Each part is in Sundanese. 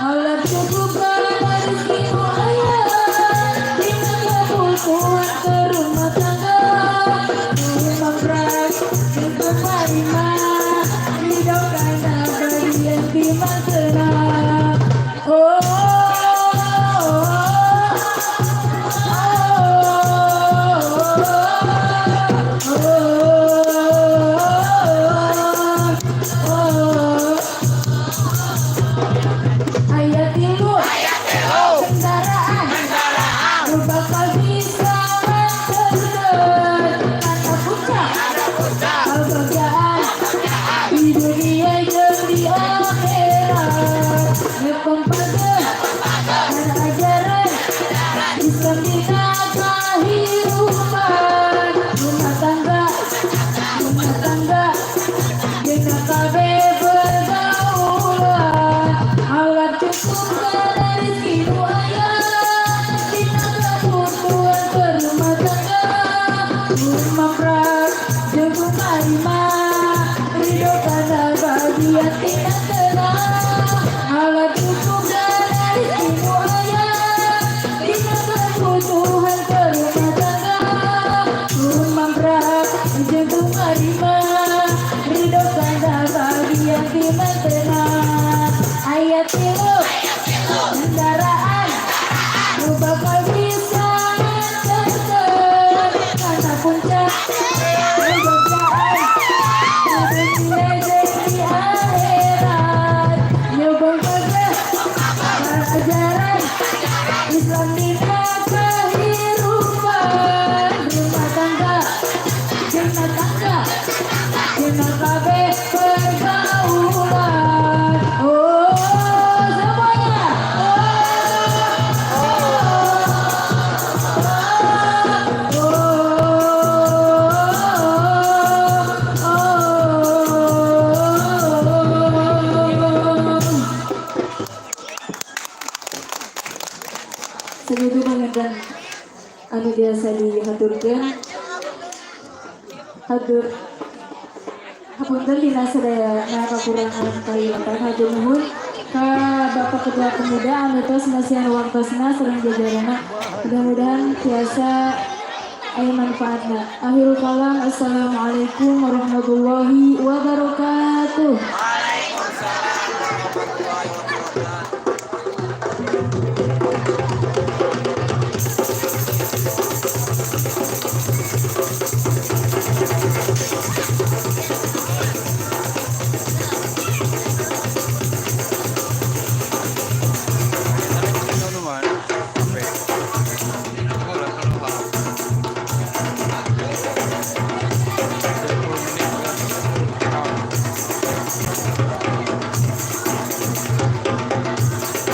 Alat cukup kana rezeki nu aya dina kebutuhan ke rumah tangga. Tumamrak jeung tumarima, ridho kana bagian ti mantena. Oh, oh, oh, oh, oh. Aya tilu kendaraan nu bakal bisa nganterkeun kana puncak kebahagiaan di dunia jeung di akhirat. Nyepeng pageh kana ajaran Islam dina kahirupan rumah tangga, rumah tangga dina kabeh pergaulan. Alat cukup kana rezeki nu aya dina kebutuhan ke rumah tangga. Tumamrak jeung tumarima, ridho kana bagian ti mantena. Alat cukup kana rezeki nu aya dina kebutuhan ke rumah tangga. Tumamrak jeung tumarima, ridho kana bagian ti mantena. Aya tilu kendaraan nu bakal bisa nganterkeun kana puncak kebahagiaan di dunia jeung di akhirat. Nyobong pageh kana ajaran Islam dina kehirupan rumah tangga, dina tangga, dina kabeh pergaulan. Oh, semuanya. Oh, oh, oh, oh. Segitu panginten anu biasa dihaturkeun. Hatur hapunten dina sadayana kakurangan kahilapan. Hatur nuhun ka Bapak Ketua Pemuda anu tos masihan waktosna sareng jajaranna. Mudah-mudahan tiasa aya manfaatna. Akhirul kalam, assalamualaikum warahmatullahi wabarakatuh. Waalaikumsalam warahmatullahi wabarakatuh.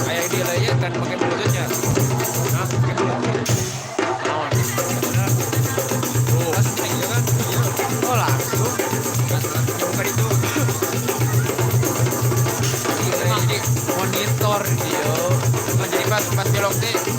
Kayak dia lah ya kan pakai bluetoothnya. Hah? Pakai bluetooth. Naon? Oh, langsung iya kan? Iya. Oh, langsung. Ya, bukan itu. Iya, jadi monitor dia. Jadi pas pas belok teh.